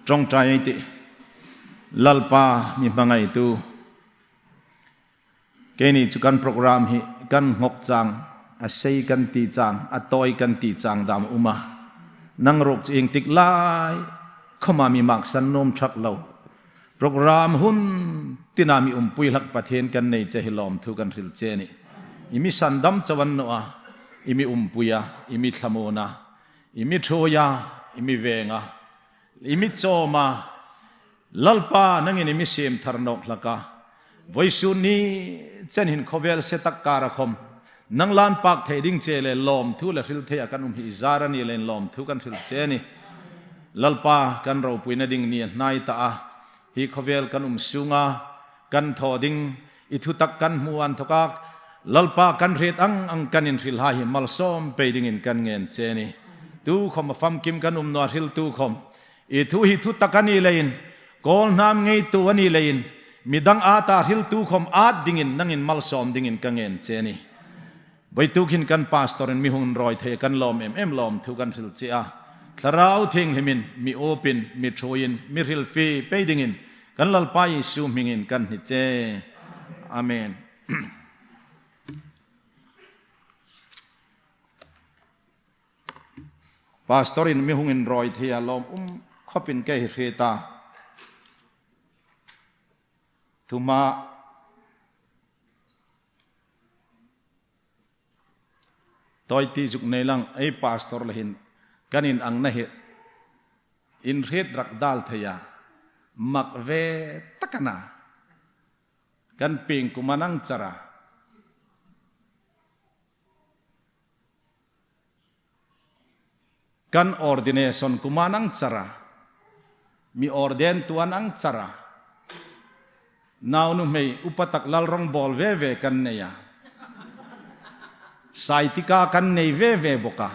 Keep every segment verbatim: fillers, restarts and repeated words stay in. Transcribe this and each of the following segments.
Ṭawngṭai ei tih. Lalpa mi hmangaitu, keini chu kan program hi kan ngawk chang, a sei kan ti chang, a tawi kan ti chang dam um a. Nang ruok chu ieng tik lai khawma mi maksan nuom ṭhak lo, program hun tina mi umpui hlak Pathien kan nei che hi lawmthu kan hril che a nih. I mi sandam chauh a ni naw a, i mi umpui a, i mi thlamuon a, i mi ṭhuoi a, i mi veng a, i mi chawm a, Lalpa, nangin i mi siem thar nawk hlak a. Vawisun ni chen hin khawvel se tak kara khawm nang la inpak thei ding che le lawmthu le hril theia kan um hi i zar a ni leiin lawmthu kan hril che a nih. Lalpa, kan ropuina ding ni a hnai ta a, hi khawvel kan um sunga kan thaw ding, i thutak kan hmu inthawka Lalpa, kan hriet ang ang kan inhrilhai hi malsawm pei dingin kan ngen che a nih. Tukhawm a famkim kan um naw a, hriltu khawm i thu hi thutak a ni leiin, Kawlhnam ngeitu a ni leiin, midang ata hriltu khawm at dingin nangin malsawm dingin ka ngen che a nih. Vawituk hin kan pastor-in mi hung inrawi thei, kan lawm em em lawmthu kan hril che a. Thlarau Thienghlimin mi upin, mi ṭhuoiin, mi hrilfie pei dingin kan Lalpa Isu hmingin kan hni che. Amen. Pastor-in mi hung inrawi thei a, lawm um khawpin ka hriet a. Thuhma tawite zuk nei lang, ei pastor le hin kan inangna hi inhriet rak dal thei a, mak ve tak a na. Kan pieng kuoma nang chara, kan ordination kuoma nang chara, mi ordain-tu an ang chara. Nau nuhmei upa tak Lalrongbawl ve ve kan nei a, saitika kan nei ve ve bawk a.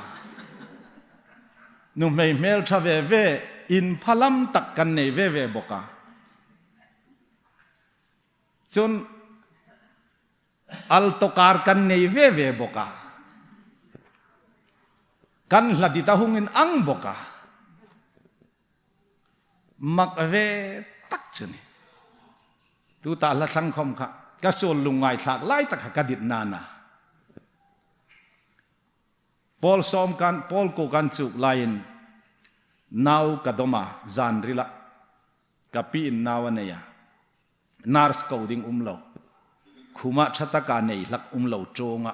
Nuhmei hmelṭha ve ve, inphalam tak kan nei ve ve bawk a. Chun alto car kan nei ve ve bawk a. Kan hla dit a hung inang bawk a. Mak ve tak chu a nih. Tuta hla thlang khawm kha ka suol lungngaithlak lai tak kha ka ditna a na. Pawl sawm kan, pawl kuo kan chuk laiin nau ka dawm a, zanrila ka piin nau a nei a. Nurse ko ding um lo, khuma ṭha taka nei hlak um lo ṭawnga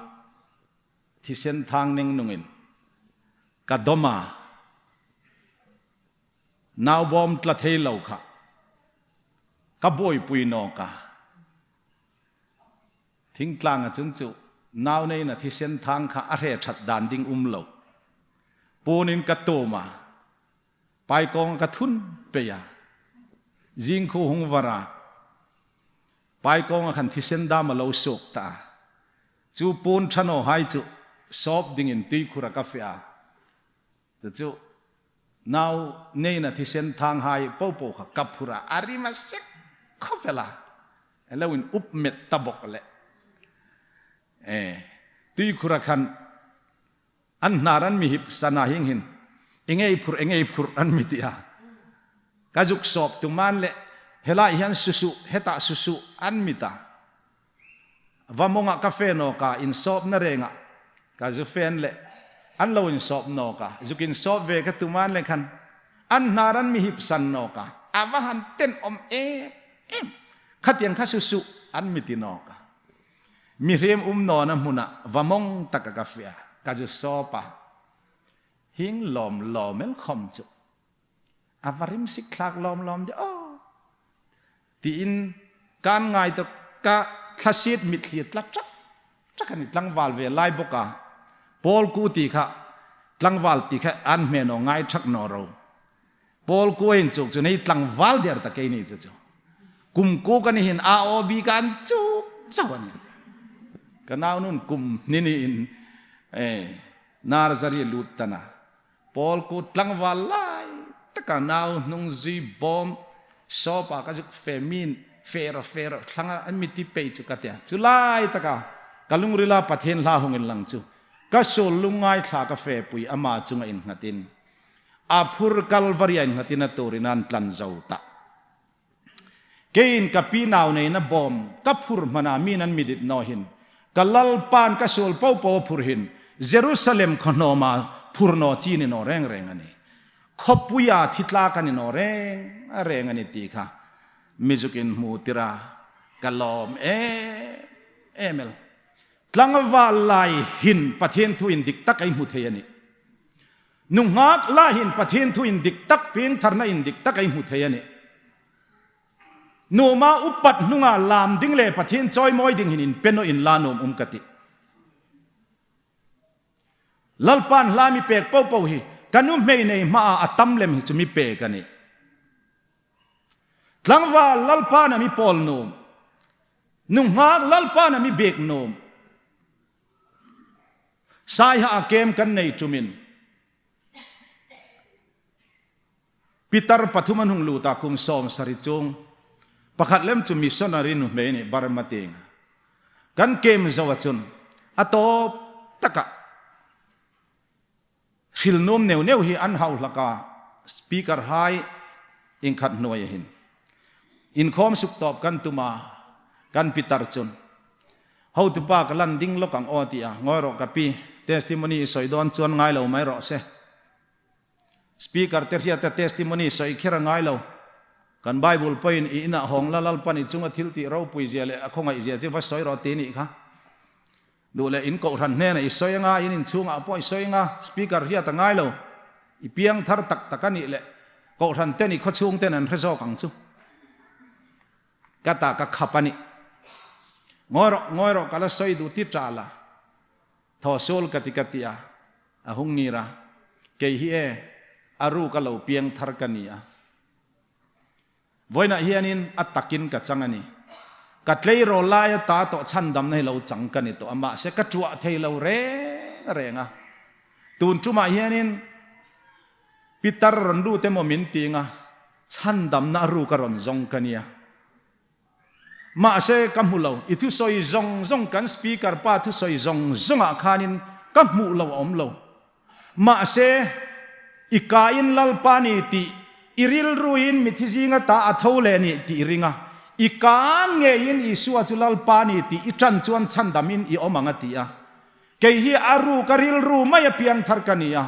thisen thang neng nungin ka dawm a, nau bawm tla thei lo kha ka buoipui nawk a. Thingtlanga chun chu nau neina thisen thang kha a hre ṭhat dan ding um lo. Puonin ka tuom a, paikawnga ka thun pei a, zing khu hung var a, paikawnga khan thisen dam a lo suok ta a. Chu puon ṭha nawhai chu sawp dingin tuikhura ka fe a. Chu chu nau neina thisen thanghai popo kha ka phur a, a rim a sek khawp el a, a lo inhup met ta bawk leh. E, tuikhura khan an hnar an mi hipsan a, hieng hin, "Eng ei phur, eng ei phur?" an mi ti a. Ka zuk sawp tum an leh, "Helai hi an susu, heta susu," an mi ta. Vamonga ka fe nawk a, insawpna renga ka zu fe leh an lo insawp nawk a. Zuk insawp ve ka tum an leh khan an hnar an mi hipsan nawk a. A va han ten awm em em. Khatiang kha susu an mi ti nawk a. Mihriem um nawna hmuna vamong taka ka fe a, ka zu sawp a. Hieng lawm lawm el khawm chu a va rim sik thlak lawm lawm de aw, tiin kan ngai tawk, ka thlasiet mitthli tla ṭak ṭak a ni, tlangval ve lai bawk a. Pawl kuo ti kha, tlangval ti kha an hme naw, ngai ṭhak naw ro. Pawl kuo inchuk chu nei tlangval der ta kei ni chu chu. Kum kuo ka ni hin a aw bi kan chuk chau a nih. Ka naunu'n kum hni niin, eh, nursery lut ta a. Pawl kuo tlangval lai taka nau hnung zui bawm, sawpa ka zuk fe, mi'n fe rawh, fe rawh, thlanga an mi ti pei chu ka tia. Chu lai taka ka lungrila Pathien hla hung inlang chu, ka suol lungngaithla ka fepui ama chunga innghatin, a phur Kalvari-a innghatin a tuorin an tlan zo ta. Keiin ka pi nauneina bawm ka phur hmana mi'n an mi dit naw hin, ka Lalpa'n ka suol po po a phur hin, Jerusalem khaw hnawma phur naw chi ni naw reng reng a nih. Khawpuia thi tlak a ni naw reng reng a nih ti kha mi zukin hmu tir a, ka lawm em em el. Tlangval lai hin Pathien thu indik tak ei hmu thei a nih. Nunghak lai hin Pathien thu indik tak, piengtharna indik tak ei hmu thei a nih. Nuoma upat hnunga lam ding le Pathien chawimawi ding hin inpe naw inla nuom um ka tih. Lalpa'n hla mi pek po po hi ka nuhmei nei hmaa a tam lem hi chu mi pek a nih. Tlangval Lalpa'n a mi pawl nuom. Nunghak Lalpa'n a mi biek nuom. Saiha a kem kan nei tumin Peter pathum an hung lut a, kum sawmsari chuong. Pakhat lem chu missionary nuhmei ni Burma tieng. Kan kem zo a chun a tawp taka hril nuom neu neu hi an hau hlak a, speaker hai inkhat hnuoia hin inkhawm suktawp kan tum a, kan Peter chun, "Hotupa, ka lan ding lawk ang aw," a ti a. "Ngawi rawh ka pi, testimony i sawi dawn chuan ngai lo mai rawh se. Speaker te hriata testimony sawi kher a ngai lo. Kan Bible pawhin i ina hawng la, Lalpan i chunga thil tih ropui zia leh a khawngaih zia chu va sawi rawh," ti nih kha. Duh leh in kohhran hnena i sawi anga, in inchhungah pawh i sawi anga, speaker hriata ngai lo. I piang thar tak tak a nih leh, kohhran ten i khaw chhung ten an hre zawk ang chu. Ka ta ka khap a nih. "Ngawi rawh, ngawi rawh, ka la sawi duh ti ṭha la. Thaw suol ka ti," ka ti a. A hung ngir a. "Kei hi e, a ru ka lo piang thar ka ni a. Vawiinah hianin a takin ka chang a ni. Ka tleirawl lai ata tawh chhandamna hi lo chang ka ni tawh a, mahse ka ṭuah thei lo reng reng a. Tun ṭumah hianin Peter rawn ru te maw min ti ang a, chhandamna a ru ka rawn zawng ka ni a. Mahse ka hmu lo, i thusawi zawng zawng, kan speaker pa thusawi zawng zawngah khanin ka hmuh lo a awm lo. Mahse, i kain Lalpa ni tih i rilruin mithi zinga ta a tho leh ni tih i ring a, i kan ngeiin Isua chu Lalpa ni tih i ṭan chuan chhandamin i awm ang," a ti a. "Kei hi a ru ka rilru mai a piang thar ka ni a,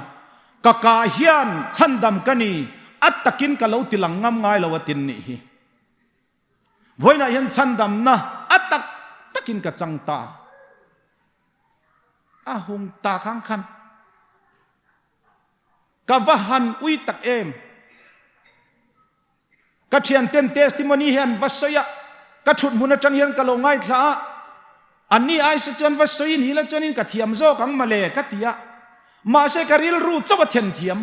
ka ka hian chhandam ka ni, a takin ka lo ti lang ngam ngai lo," a ti a nih hi. Vawiinah hian chhandamna a tak takin ka chang ta. A hung ta khang khan ka va han ui tak em. Ka ṭhianten testimony hi an va sawi a, ka ṭhut hmun aṭang hian ka lo ngaithla a. Anni aia chuan va sawi ni la chuanin ka thiam zawk ang male ka ti a. Mahse ka rilru chauh a then thiam,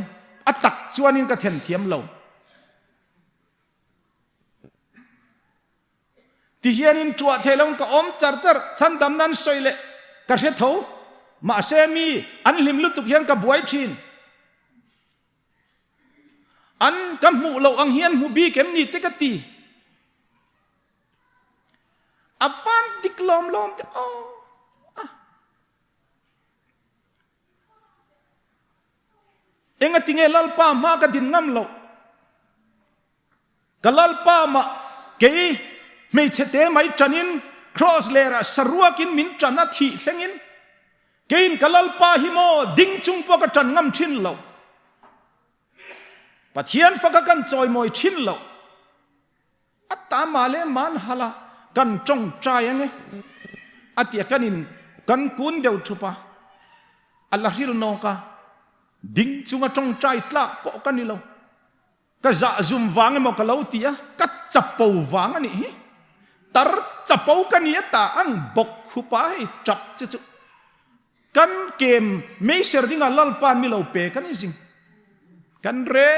a tak chuanin ka then thiam lo. Ti hianin ṭuah thei loin ka awm char char, chhandamna an sawi leh ka hre tho. Mahse mi an hlim lutuk hian ka buai ṭhin. An ka hmuh loh ang hian hmu bik em ni te ka ti. A van dik lawm lawm te aw. A. Engatinge Lalpa hma ka din ngam lo? Ka Lalpa mah kei hmeichhe te mai ṭanin cross lerah saruakin min ṭan a thih thlengin, keiin ka Lalpa hi maw ding chung pawh ka ṭan ngam ṭhin lo. Pathian faka kan chawimawi ṭhin lo. A ta male man hala kan ṭawngṭai ang e, a tia kan in, kan kun deuh thup a. A la hril nawk a, ding chunga ṭawngṭai tlak pawh ka ni lo. Ka zah zum vang emaw ka lo ti a, ka chapo vang a nih hi. Tar chapo ka ni a ta ang bawk, khupa hei ṭap chu chu. Kan kem meiser dinga Lalpan mi lo pe kan i zing. Kan re,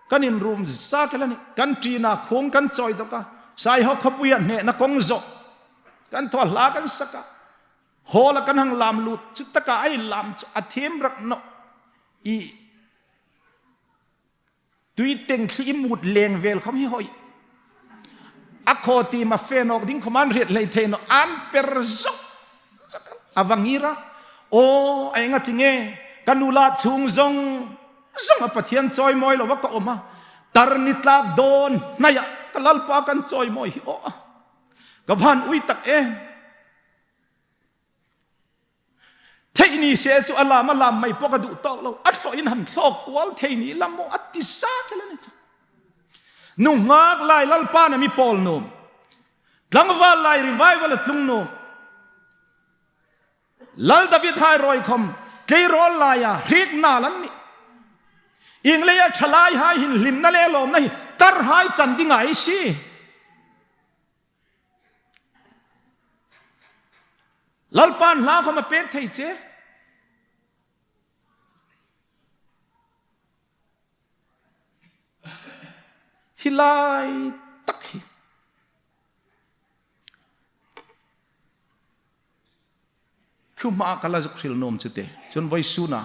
kan inrum zak el a nih. Kan ṭina khung kan chawi dawk a. Saihaw khawpuia hnehna kawng zawh. Kan thaw hla kan sak a. Hall-a kan hang lam lut chu taka a inlam chu a thim rak nawh. I Tui teng thli i mut leng vel khawm hi hoi. A khaw ti ma fe nawk ding khawm an hriat hlei thei nawh, an per zawk zawk a va ngir a. Aw, a engatinge, ka nula chhung zawng zong a Pathian chawimawi lo a ka awm a. Tar ni tlak dawn hnaia ka Lalpa kan chawimawi hi aw a. Ka van ui tak em. Thei ni se chu a lam a lam mai pawh ka duh tawk lo. A thlawin han thlawk kual thei ni lam maw a ti sa ke la ni chu. Nunghak lai Lalpan a mi pawl nuom. Tlangval lai revival a tlung nuom. Lal David hai rawi khom tleirawl laia hriek nal an nih. Ieng leia ṭhalai hai hin hlimna le lawmna hi tar hai chan ding a ni si. Lalpan hla khom a pek thei che. Hi lai tak hi. Thu hma ka la zuk hril nuom chu te. Chun vawisuna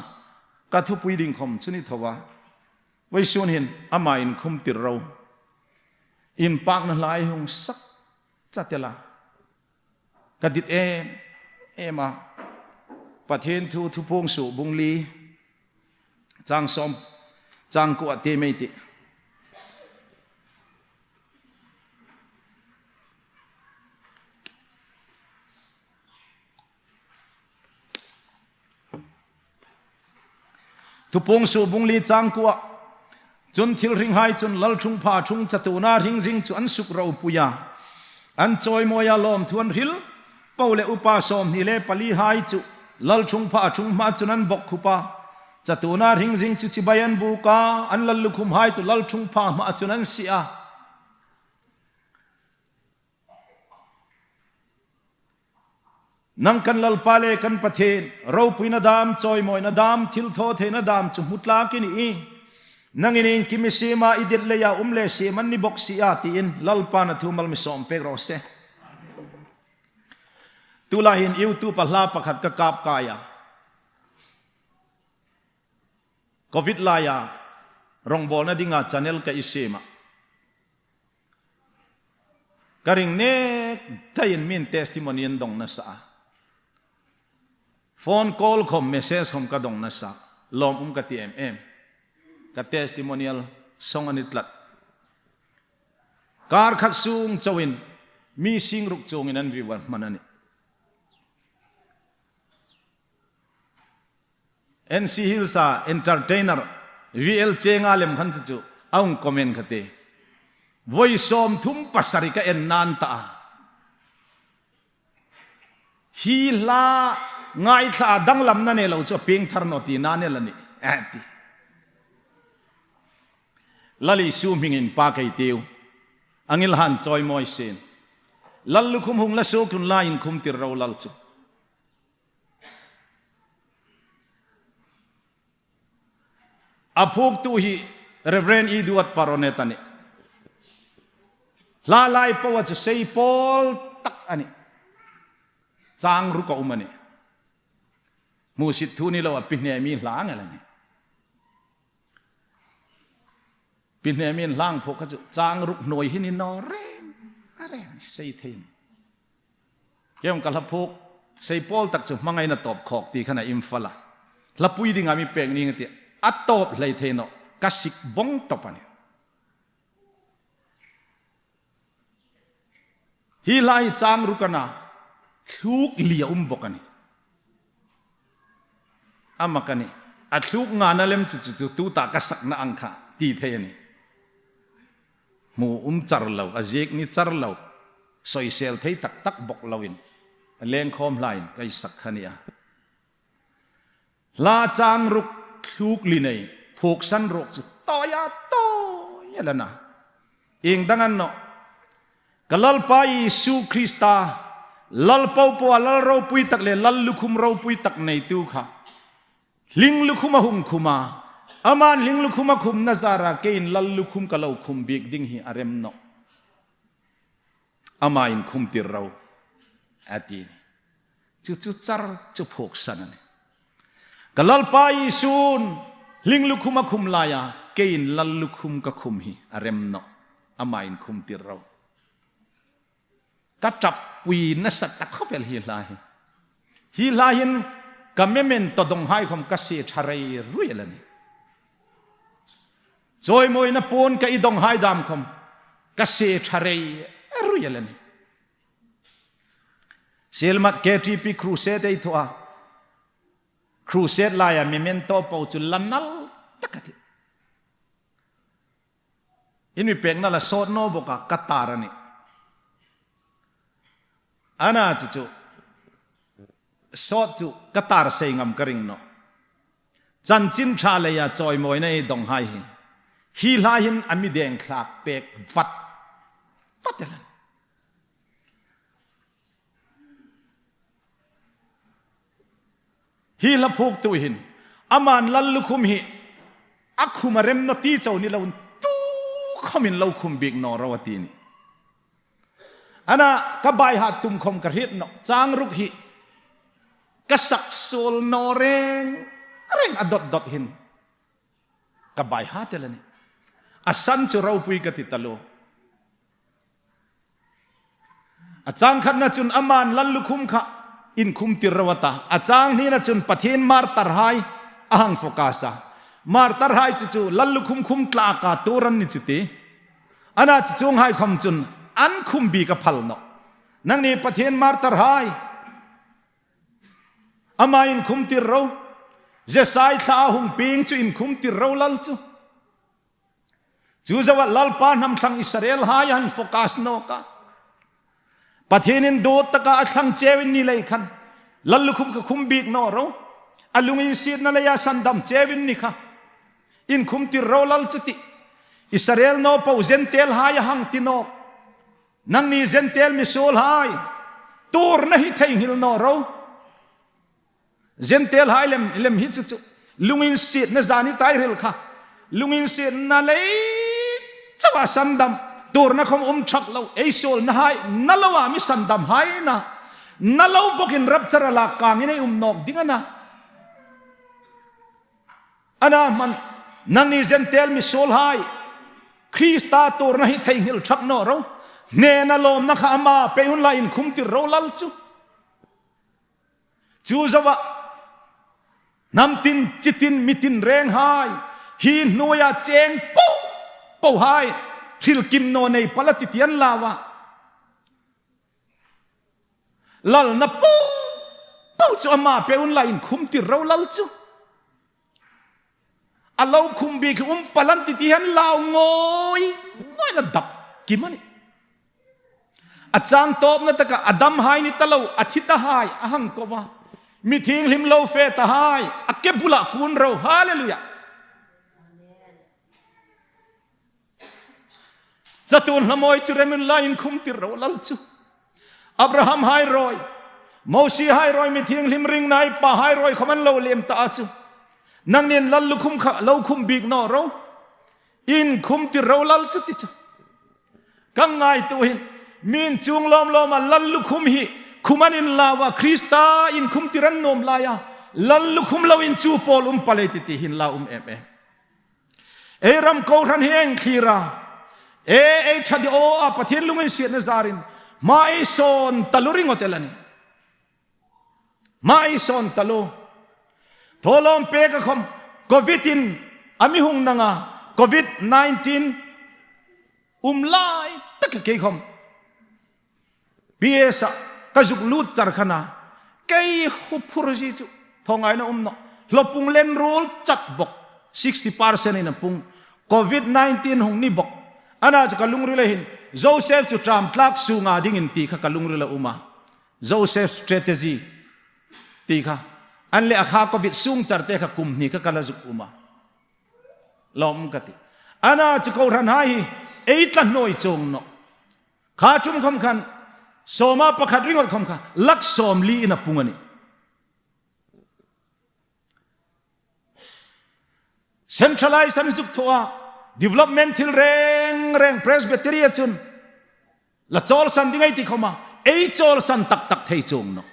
ka thupui ding khom chu ni tho a. Vawisun hin ama inkhum tir ro. Inpakna hla hung sak chat el a. Ka dit em em a. Pathien thu Thupuong suok bung li chang sawm chang kuo a ti mei ti. Thupuong suok bung li chang kuo. Chun thilhringhai chun lalṭhungpha ṭhung chatuona hring zing chu an suk ropui a. An chawimawi a, lawmthu an hril. Pu le upa sawmhni le palihai chu lalṭhungpha ṭhung hma chun an bawkkhup a. Chatuona hring zing chu chibai an buk a. An lallukhumhai chu lalṭhungpha hma chun an sie a. Nang kan Lalpa le kan Pathien, ropuina dam, chawimawina dam, thilthawtheina dam chu hmu tlak i ni. Nangin iengkim i siem a, i dit leia um le siem an ni bok si a, tiin Lalpan a thu mal mi sawm pek raw se. Tulai hin YouTube-a hla pakhat ka kap kai a. Covid laia rongbawlna dinga channel ka siem a. Ka ring nek taiin min testimony an dong nasa a. Phone call khom, message khom ka dong nasa. Lawm um ka ti em em. Ka testimonial song a ni tlat. Kar khat sung chauin mi sing ruk chuongin an viewer hman a nih. N C Hills-a entertainer V L Chenga lem khan chu chu a hung comment kha te. Voi sawmthum pasari ka en nan ta a. Hi hla ngaithla danglamna nei lo chu a pieng thar naw ti nan el a nih. A ti. Lal Isu hmingin pa kei tiu. Angil han chawimawi sien. Lallukhum hung la suok unla, inkhum tir ro Lal chu. A phuoktu hi Reverend Edward Paronet a nih. Hla lai po a chu sei pawl tak a nih. Chang ruk a um a nih. Hmusit thu ni lo a, pi hnem in hla ang el a nih. Pi hnem in hla phuok kha chu chang ruk hnuoi hi ni naw reng a reng sei thei. Kei ka hla phuok sei pawl tak chu hmangaina tawp khawk ti khan a Imphal-a hlapui dinga mi pek ning a ti. A tawp hlei thei naw, ka sik bong tawp a nih. Hi hla hi chang ruk a na, thluk li a um bok a nih. A mak a nih. A thluk ngana lem chu chu chu tuta ka sakna ang kha ti thei a nih. Hmu um char lo, a ziek ni char lo. Soisel thei tak tak bok loin. A lengkhawm hlain ka sak kha nih a. Hla chang ruk thluk li nei, phuoksan ruok chu tawi a tawi el a na. Ieng dang a ni naw. Ka Lalpa Isu Krista, Lal popo a Lal ropui tak le Lallukhum ropui tak neitu kha. Hling lukhum a hung khum a, aman hling lukhum a khumna zara keiin Lallukhum ka lo khum bik ding hi a rem naw. Ama inkhum tir ro, a ti. Chu chu char chu phuoksan a nih. Ka Lalpa Isun hling lukhum a khum laia, keiin Lallukhum ka khum hi a rem naw. Ama inkhum tir ro. Ka ṭap pui nasa tak khawp el hi hla hi. Hi hla hin ka memento donghai khom ka sie ṭha rei rui el a nih. Chawimawina puon ka i dawng hai dam khawm ka sie ṭha rei rui a la ni. Sielmat K T P Crusade ei thaw a. Crusade laia memento po chu la nal tak a tih. In mi pekna la sawt naw bawk a, ka tar a nih. Ana chu chu sawt chu ka tar sei ngam ka ring nawh. Chanchin ṭha leia chawimawina ei dawng hai hi, hi lai hin a mi deng thlak pek vat vat el a nih. Hi hla phuoktu hin, aman lallukhum hi a khum a rem naw ti chau ni loin, tu khawmin lo khum bik naw ro a ti a nih. Ana ka bai hat tum khawm ka hriet nawh, chang ruk hi ka sak suol naw reng reng a dot dot hin ka bai hat el a nih. A san chu ropui ka ti taluo. A chang khatna chun aman lallukhum kha inkhum tir ro a ta. A chang hnina chun Pathien martar hai a hang focus a. Martar hai chu chu lallukhum khum tlaka tuor an ni chu ti. Ana chu chuong hai khawm chun an khum bik a phal nawh. Nangni Pathien martar hai, ama inkhum tir ro. Jesai thla a hung pieng chu inkhum tir ro lal chu. Chu zoa Lalpa hnam thlang Israel hai an focus nawk a. Pathienin dawt taka a thlang cheu in ni lei khan, lallukhum kha khum bik naw ro. A lunginsietna leia sandam cheu in ni kha, inkhum tir ro lal chu ti. Israel naw po Gentile hai a hang ti nawk. Nangni Gentile misuol hai, tuorna hi theinghil naw ro. Gentile hai lem, lem hi chu chu. Lunginsietna zani tai hril kha. Lunginsietna lei chauha sandam. Tuorna khawm um thak lo. Ei suolna hai, na loa mi sandam hai na. Na lo bawkin rapture-a lak kangin ei um nawk ding a na. Ana hman, nangni Gentile misuol hai, Krista tuorna hi theinghil thak naw ro. Hnena lawmna kha ama pei unla inkhum tir ro lal chu. Chu zoa, hnam tin, chi tin, mi tin reng hai, hi hnuoia cheng po po hai, hril kim naw nei pal a ti ti an lau a. Lalna po po chu ama pei unla inkhum tir ro lal chu. A lo khum bik um pal an ti ti an lau ngawi ngawi la dap kim a nih. A chang tawpna taka a dam hai ni ta lo, a thi ta hai a hang ko a. Mi thienghlim lo fe ta hai, a ke bula kun ro. Hallelujah. Chatuon hlamawi chu rem unla inkhum tir ro lal chu. Abraham hai ruoi, Mosie hai ruoi, mi thienghlim ringna ei pa hai ruoi khawm an lo lem ta a chu. Nangnin lallukhum kha lo khum bik naw ro. Inkhum tir ro lal chu ti chu. Ka ngaituo hin, min chuong lawm lawma lallukhum hi khum an inlau a, Krista inkhum tir an nuom laia lallukhum loin chu pawl um pal ei ti ti hin la um em em. Ei ram kohran hi eng thlir a, e, ei ṭha di aw a, Pathien lunginsietna zarin hma ei sawn taluo ringawt el a nih. Hma ei sawn taluo. Thawlawm peka khawm, Covid-in a mi hung nang a, Covid nineteen um lai taka kei khawm P S-a ka zuk lut char khan a, kei hu phur zie chu thaw ngaina um nawh. Hlawpung len ruol chat bawk, sixty percent-in a pung. Covid nineteen hung ni bawk. Ana chu ka lungrila hin, Joseph chu ṭam tlak sunga dingin ti kha ka lungrila um a. Joseph strategy ti kha. An le a kha Covid sung charte kha kum hni kha ka la zuk um a. Lawm ka ti. Ana chu kohran hai hi ei tla hnuoi chuong nawh. Kha ṭum khawm khan, sawma pakhat ringawt khawm kha, lak sawmli-in a pung a nih. Centralize an zuk thaw a, development thil reng reng Presbytery-a chun la chawlsan ding ei ti khawma, ei chawlsan tak tak thei chuong nawh.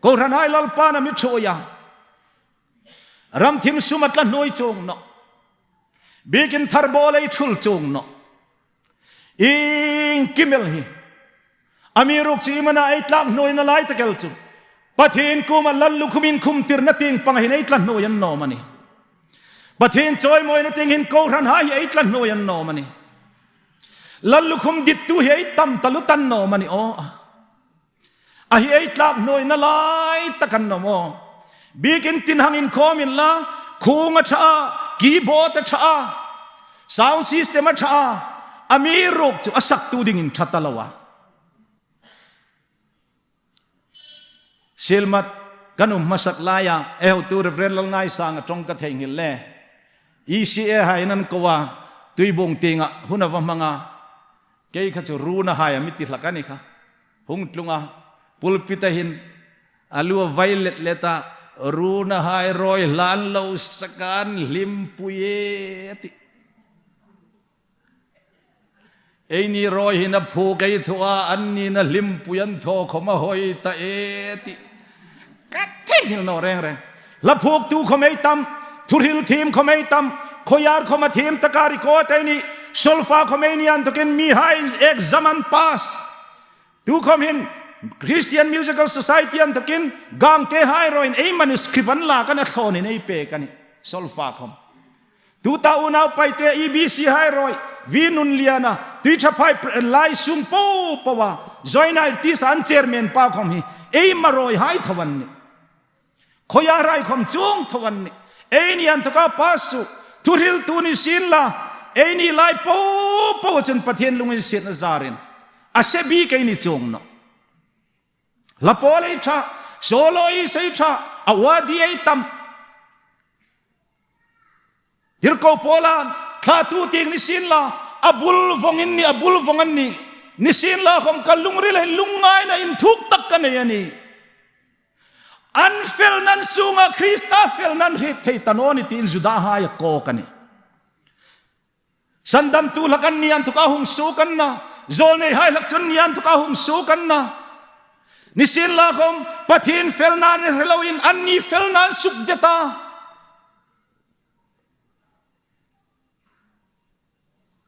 Kohran hai Lalpan a mi ṭhuoi a. Ram thim sum a tla hnuoi chuong nawh. Biekin thar bawl ei ṭhul chuong nawh. Iengkim el hi, amiruokchu iem a na ei tlak hnuoina lai tak el chu, Pathien kuoma lallukhum inkhum tirna tieng panga hin ei tla hnuoi a ni naw am a nih? Pathien chawimawina tieng hin kohranhai hi ei tla hnuoi an nawm a nih. Lallukhum dittu hi ei tam taluo ta an nawm a nih aw. A hi ei tlak hnuoina lai tak an nawm aw. Biekin tin hang inkhawm inla, khung a ṭha a, keyboard a ṭha a, sound system a ṭha a, amiruokchu a saktu dingin ṭha ta lo a. Silmat kan um hmasak laia, ei hotu Reverend Lalngaisanga ṭawng ka theinghil le. E C A hai'n an ko a, Tuibuong tienga hun a va hmang a. Kei kha chu Runahai a mi ti hlak a ni kha. Hung tlung a, pulpit-a hin a lu a vai let let a, Runahai rawi hlan lo sakan hlimpui e, a ti. Eini rawi hin a phuok ei thaw a, anni'n a hlimpui an thaw khawm a hawi ta e, a ti. Ka theinghil naw reng reng. Hla phuoktu khawm ei tam, thuhril thiem khawm ei tam, choir khawm a thiem taka record ei ni, solfa khawm eini inthawkin mihai exam an pass. Tukhawm hin Christian Musical Society inthawkin Gangtehai rawiin ei manuscript an lak a, a thlawnin ei pek a nih, solfa khawm. Tuta unau Paite E B C hai rawi, V Nunliana, Tuithaphai pr-, lai sung po po a, Joint Artist an chairman pa khawm hi, eima rawihai thaw an nih. Choir-hai khawm chuong thaw an nih. Eini inthawka pass chu, thuhriltu ni sienla, eini lai po po chun Pathien lunginsietna zarin a se bik ei ni chuong nawh. Hla pawl ei ṭha, soloist ei ṭha, awardee ei tam. Tirko pawla thlatu tieng ni sienla, a bul vawng in ni, a bul vawng an nih. Ni sienla khawm ka lungrila hin lungngaina inthuk tak ka nei a nih. An felna sunga Krista felna hriet thei ta naw ni tiin Judahai a kawk a nih. Sandamtu hlak anni inthawka hung suok an na, zawlneihai hlak chun anni inthawka hung suok an na. Ni sienla khawm Pathien felna an hre loin anni felna an sukdet a.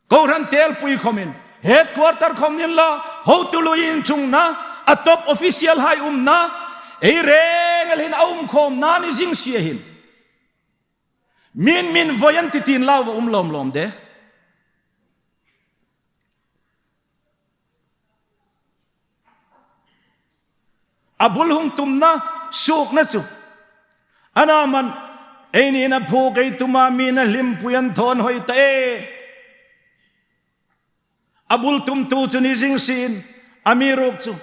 Kohran telpui khawmin, headquarter khawm ni inla, hotu lui inchungna, a top official-hai umna, ei reng el hin a um khawmna ni zing si a hin. Min min voi an ti tiin lau va um lawm lawm de. A bul hung tumna, suokna chu. Ana man, eini'n a phuok ei tum a, mi'n a hlimpui an thaw an hawi ta e. A bul tumtu chu ni zing sien, amiruokchu